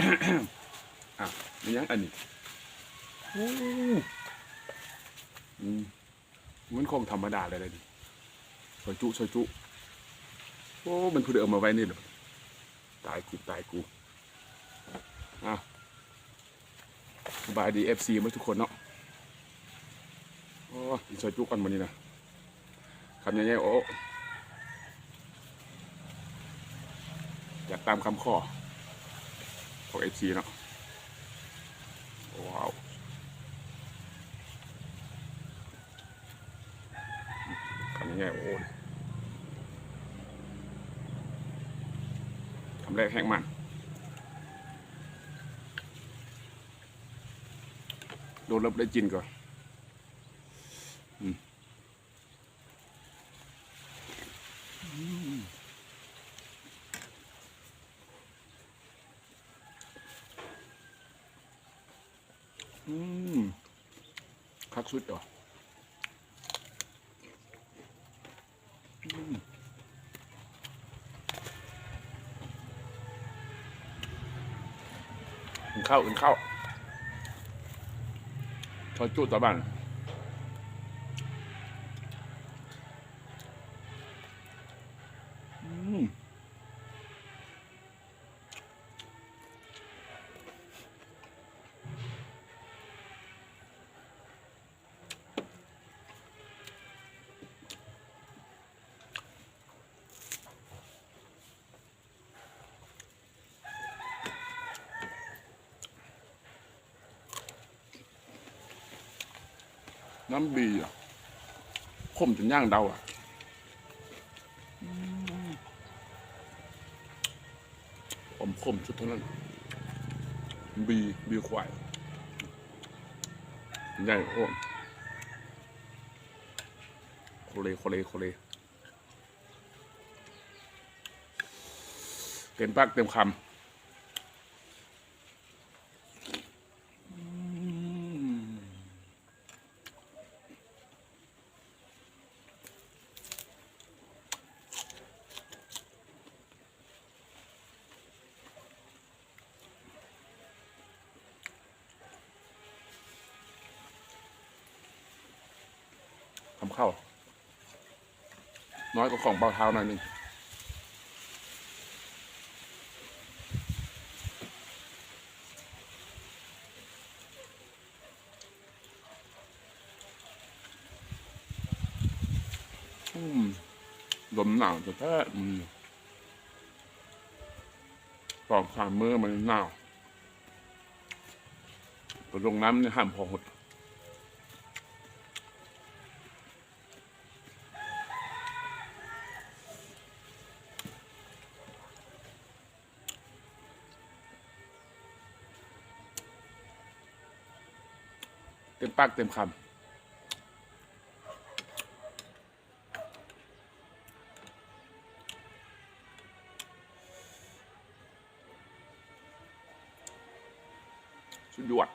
ອ້າວ ແມ່ນຫຍັງອັນນີ້? ໂອ້ ອືມ ມັນຂອງທຳມະດາເລີຍເດ້ນີ້ ຊອຍຈຸ ຊອຍຈຸ. ໂອ້ ແມ່ນຜູ້ໃດເອົາມາໄວ້ນີ້ລະ? ຕາຍກູ ຕາຍກູ. ອ້າວ ສະບາຍດີ ເອັຟຊີ ໝົດທຸກຄົນເນາະ. ໂອ້ ກິນຊອຍຈຸກ່ອນມື້ນີ້ນະ ຄຳໃຫຍ່ໆ. ໂອ້ ຈັດຕາມຄຳຂໍຂອງ ເອັຟຊີ ເນາະ. ວ້າວ ຄຳໃຫຍ່ໆ. ໂອ້ ຄຳແລກແຮງມັນ ໂດນແລ້ວບໍ່ໄດ້ກິນກໍ ອືມ ອືມ ອືມ ຄັກສຸດ ອືມ ກິນເຂົ້າ ກິນເຂົ້າ ຊອຍຈຸຕາບ້ານ. ອືມ ນ້ຳບີ ອະ ຂົມຈົນຍ່າງເດົາ ອະ ອືມ ຄວາມຂົມສຸດເທົ່ານັ້ນ. ບີ ບີຄວາຍ ໃຫຍ່ ໂອ້ ໂຄເລ ໂຄເລ ໂຄເລ. ເຕັມປາກເຕັມຄຳ. ຄຳເຂົ້າ ນ້ອຍກວ່າຂອງບ່າວທ້າວໜ້ອຍໜຶ່ງ. ອືມ ລົມໜາວແທ້ໆ ອືມ ສອງສາມມື້ມານີ້ໜາວ ໄປລົງນ້ຳນີ້ຫ້າມພໍຫົດ. ເຕັມປາກເຕັມຄຳ. ສຸດຍອດ.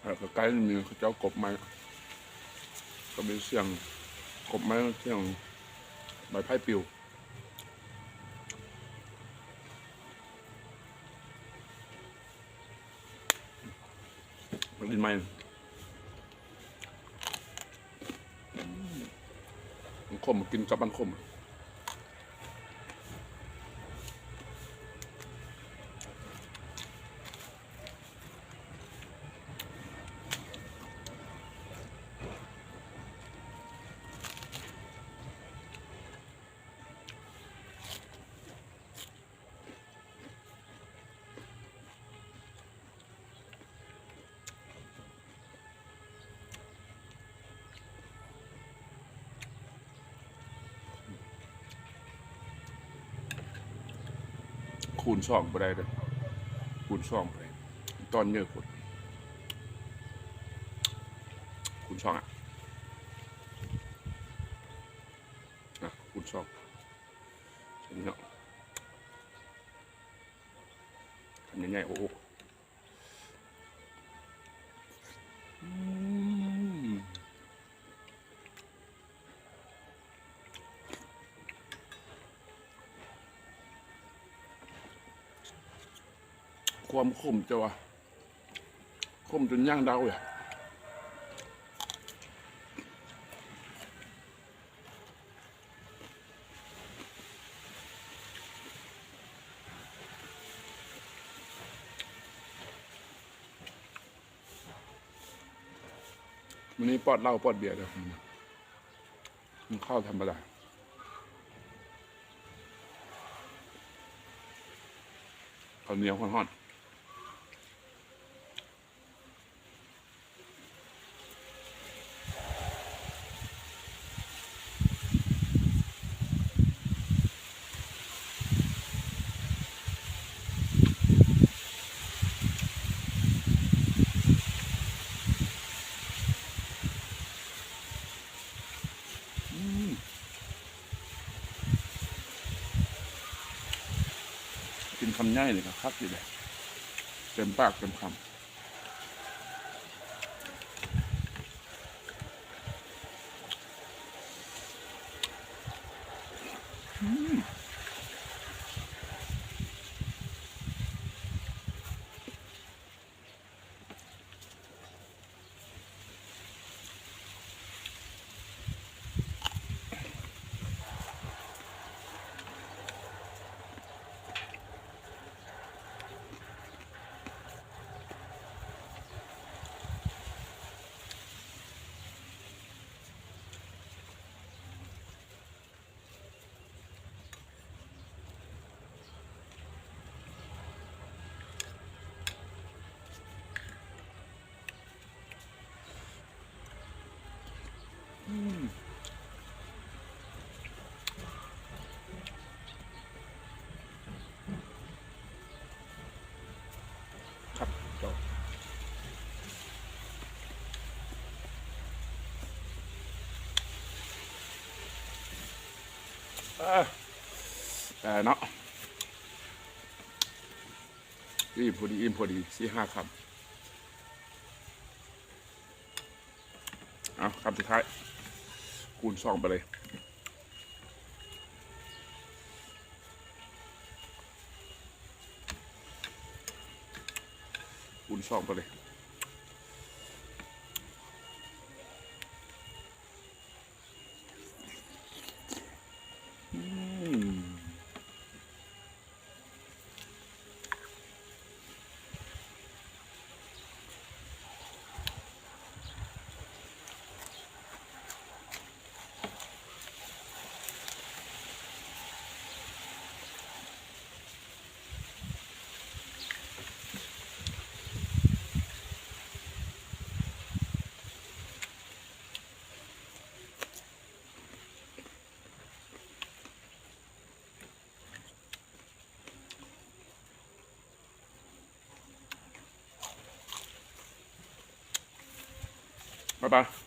ແລ້ວກໍໃກ້ນີ້ເຂົາເຈົ້າກົບໄມ້ ກໍມີສຽງກົບໄມ້ ສຽງໄມ້ໄຜ່ປິວ. ມັນກິນໄມ້ ມັນຂົມ ກິນກັບມັນຂົມ. ຄູນສອງບໍ່ໄດ້ເດີ້ ຄູນສອງບໍ່ໄດ້ ຕອນເຍີໂພດ ຄູນສອງ ອະ ອະ ຄູນສອງ ເຫັນເນາະ. ໃຫຍ່ ໂອ້ ອືມ ຄວາມຂົມເຈົ້າວ່າ ຂົມຈົນຍ່າງດາວເລີຍ. ມື້ນີ້ປອດເຫຼົ້າປອດເບຍເດີ້ ກິນເຂົ້າທຳມະດາ ເຂົ້າໜຽວຮ້ອນໆ. ອືມ ກິນຄຳໃຫຍ່ນີ້ກໍຄັກຢູ່ເດ ເຕັມປາກເຕັມຄຳ. ອືມ. ອືມ ຄັກເຈົ້າ ເອີ ແຕ່ເນາະ ອີ່ມພໍດີ ອີ່ມພໍດີ ສີ່ຫ້າຄຳ. ເອົາ ຄຳສຸດທ້າຍ ຄູນສອງໄປເລີຍ ຄູນສອງໄປເລີຍ. ອືມ. ບາຍບາຍ.